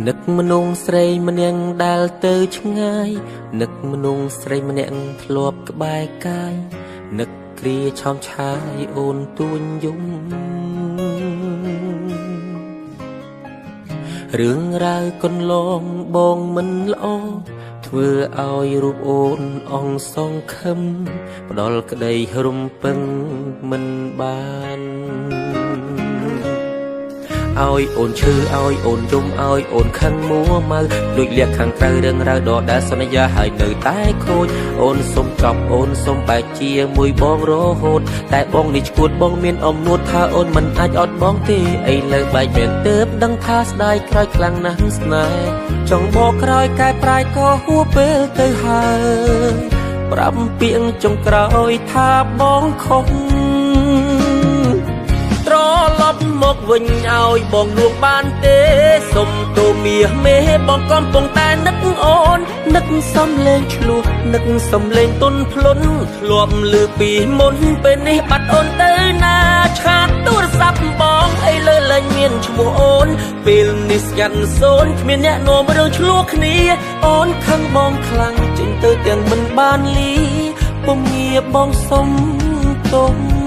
នឹកមនុស្សស្រីម្នាក់ដែលទៅឆ្ងាយនឹកមនុស្សស្រីម្នាក់ធ្លាប់ក្បែរកាយនឹកគ្រាឆោមឆាយអូនទួញយំរឿងរ៉ាវកន្លងបងមិនល្អធ្វើឲ្យរូបអូនអងសង្ឃឹមផ្ដល់ក្តីរំពឹងមិនបានឲ្យអូនឈឺឲ្យអូនយំឲ្យអូនខឹងមួម៉ៅលួចលាក់ខាងក្រៅរឿងរ៉ាវដដែលសន្យាហើយនៅតែខូចអូនសុំចប់អូនសុំបែកជាមួយបងរហូតតែបងនេះឈួតបងមានអំនួតថាអូនមិនអាចអត់បងទេឥឡូវបែកមែនទើបដឹងថាស្ដាយក្រោយខ្លាំងណាស់ស្នេហ៍ចង់បកក្រោយកែប្រែក៏ហួពេលទៅហើយប្រាប់ពាក្យចុងក្រោយថាបងខុសត្រឡប់មកវិញឲ្យបងលួងបានទេសុំទូមាសមេបងកំពុងតែនឹកអូននឹកសំលេងឆ្លោះនឹកសំលេងទុនភ្លុនធ្លាប់លឺពីមុនពេលនេះបាត់អូនទៅណាឆាតទូរស័ព្ទបងអីលើលែងមានឈ្មោះអូនពេលនេះស្ងាត់សូន្យគ្មានអ្នកនាំរឿងឆ្លោះគ្នាអូនខឹងបងខ្លាំងចេញទៅទាំងមិនបានលីពុំងារបងសុំទោស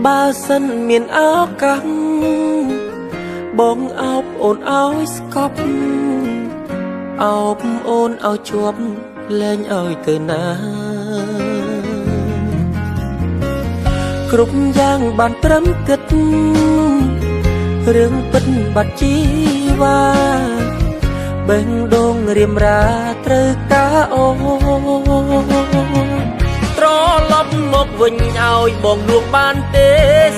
បើសិនមានឱកាសបងអោបអូនឲ្យស្កប់អោបអូនឲ្យជាប់លែងឲ្យទៅណាគ្រប់យ៉ាងបានត្រឹមគិតរឿងពិតបាត់ជីវ៉ាបេះដូងរៀមរាត្រូវការអូនត្រឡប់មកវិញឲ្យបងលួងបានទេ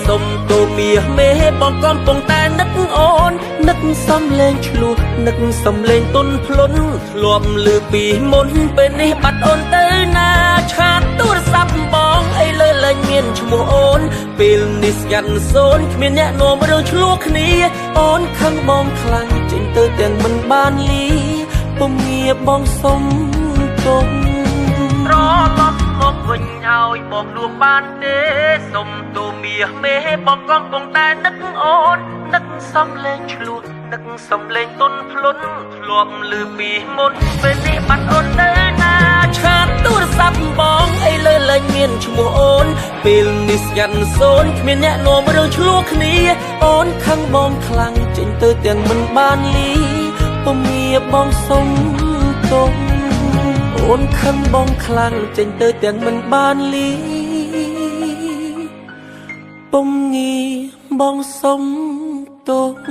សុំទូមាសមេបងកំពុងតែនឹកអូននឹកសំលេងឆ្លោះនឹកសំលេងទុនភ្លុនធ្លាប់លឺពីមុនពេលនេះបាត់អូនទៅណាឆាតទូរស័ព្ទបងអីលើលែងមានឈ្មោះអូនពេលនេះស្ងាត់សូន្យគ្មានអ្នកនាំរឿងឆ្លោះគ្នាអូនខឹងបងខ្លាំងចេញទៅទាំងមិនបានលីពុំងារបងសុំទោសត្រឡប់មកវិញឲ្យបងលួងបានទេសុំទូមាសមេបងកំពុងតែនឹកអូននឹកសំលេងឆ្លោះនឹកសំលេងទុនភ្លុនធ្លាប់លឺពីមុនពេលនេះបាត់អូនទៅណាឆាតទូរស័ព្ទបងអីលើលែងមានឈ្មោះអូនពេលនេះស្ងាត់សូន្យគ្មានអ្នកនាំរឿងឆ្លោះគ្នាអូនខឹងបងខ្លាំងចេញទៅទាំងមិនបានលីពុំងារបងសុំទោសអូនខឹងបងខ្លាំងចេញទៅទាំងមិនបានលីពុំងាបងសុំទោស